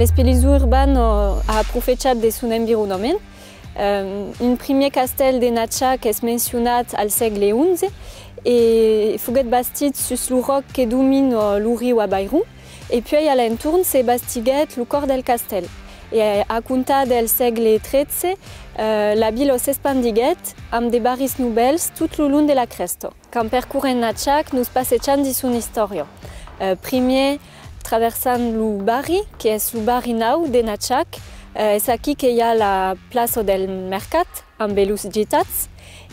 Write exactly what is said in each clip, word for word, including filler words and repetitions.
L'espelison urbana a aprofechat de son environament. Eh, un primièr castèl de Nachac es mencionat al sègle onze e foguèt bastit sus lo ròc que domina lo riu Avairon, e puèi a l'entorn se bastiguèt lo còr del castèl. E a comptar del sègle tretze, eh, la vila s'espandiguèt amb de barris novèls tot lo long de la crèsta. Quand percorrem Nachac, nos passejam dins son istòria. Eh, primièr, traversam lo barri, qu'es lo barri nau de Nachac. Eh, es aquí que i a la plaça del mercat, ambe los gitats,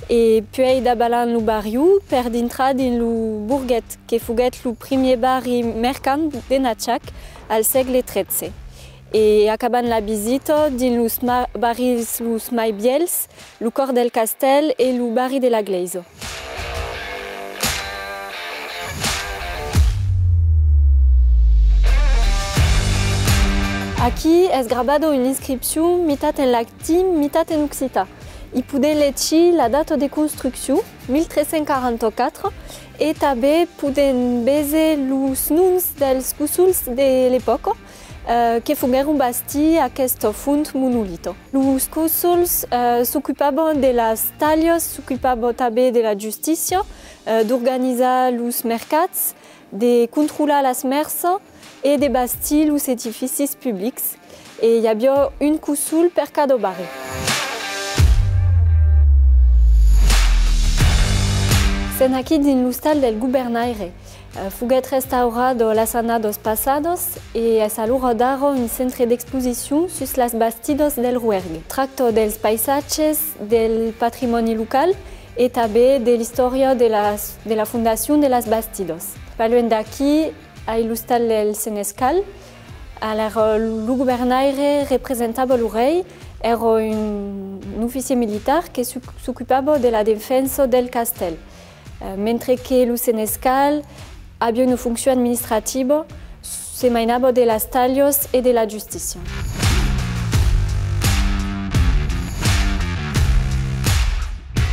e puèi davalam lo barriu per dintrar dins lo borguet, que foguèt lo primièr barri mercant de Nachac al sègle tretze. E acabam la visita dins los ma-, barris los mai vièlhs, lo còr del castèl e lo barri de la glèisa. Aquí es gravada una inscripcion mitat en latin, mitat en occitan. I podèm legir la data de construccion, mil tres cents quaranta-quatre, e tanben podèm véser los noms dels cossols de l'epòca, eh, que foguèron bastits aquesta font monolita. Los cossols, eh, s'ocupavan de las talhas, s'ocupavan tanben de la justícia, eh, d'organizar los mercats, de controlar las mèrças e de bastir los edificis publics. E i aviá un cossol per cada barri. Sèm aquí dins l'ostal del governaire. Eh, foguèt restaurat las annadas passadas e es a l'ora d'ara un centre d'exposicion sus las bastidas del Roergue. Tracta dels paisatges, del patrimòni local e tanben de l'istòria de las, de la fondacion de las bastidas. Pas luènh d'aquí, ai l'ostal del Senescal. Alara, lo governaire representava lo rei, èra un, un oficièr militar que s'oc-, s'ocupava de la defensa del castèl. Eh, mentre que lo senescal aviá una foncion administrativa, se mainava de las talhas e de la justícia.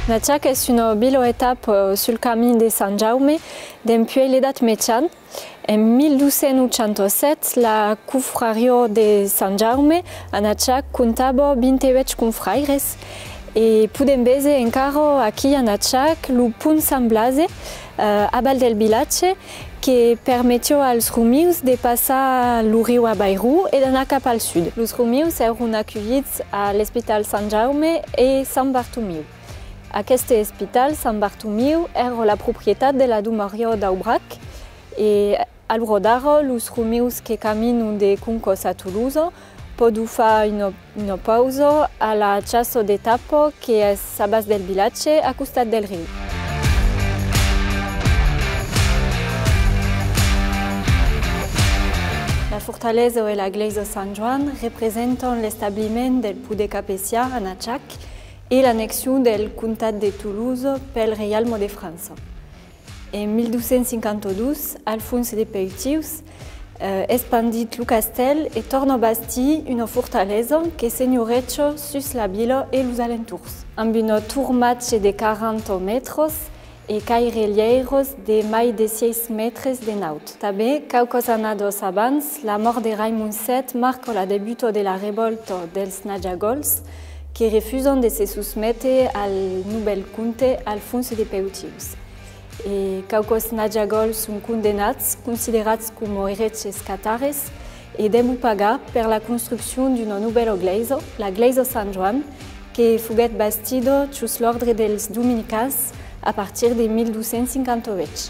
Nachac es una bèla etapa, eh, sul camin de Sant Jaume dempuèi l'Edat Mejana. En mil dos cents ochanta-sèt, la confrariá de Sant Jaume a Nachac comptava vint-e-uèch confraires e podèm véser encara aquí a Nachac lo pont Sant Blase, eh, aval del vilatge, que permetiá als romius de passar lo riu Avairon e d'anar cap al sud. Los romius èran aculhits a l'espital Sant Jaume e Sant Bartomiu. Aqueste espital, Sant Bartomiu, èra la proprietat de la domariá d'Aubrac e, a l'ora d'ara, los romius que caminan de Concòs a Tolosa pòdon far una, una pausa a la chaça de Tapa, que es abans del vilatge, a costat del riu. La fortalesa e la glèisa Sant Joan representan l'establiment del poder capecian a Nachac e l'annexion del comtat de Tolosa pel reialme de França. En mil dos cents cinquanta-dos, Alfons de Peutius, eh, espandís lo castèl e torna bastir una fortalesa que senhoreja sus la vila e los alentorns. Amb una tor màger de quaranta mètres e cairelièiras de mai de sièis mètres de naut. Tanben, quauquas annadas abans, la mòrt de Raimond sèt marca la debuta de la revòlta dels Najagòls, que refusan de se sosmetre al novèl comte Alfons de Peutius. E quauquas Najagòls son condemnats, considerats coma eretges catares, e devon pagar per la construccion d'una novèla glèisa, la glèisa Sant Joan, que foguèt bastida jos l'òrdre dels dominicans a partir de mil dos cents cinquanta-uèch.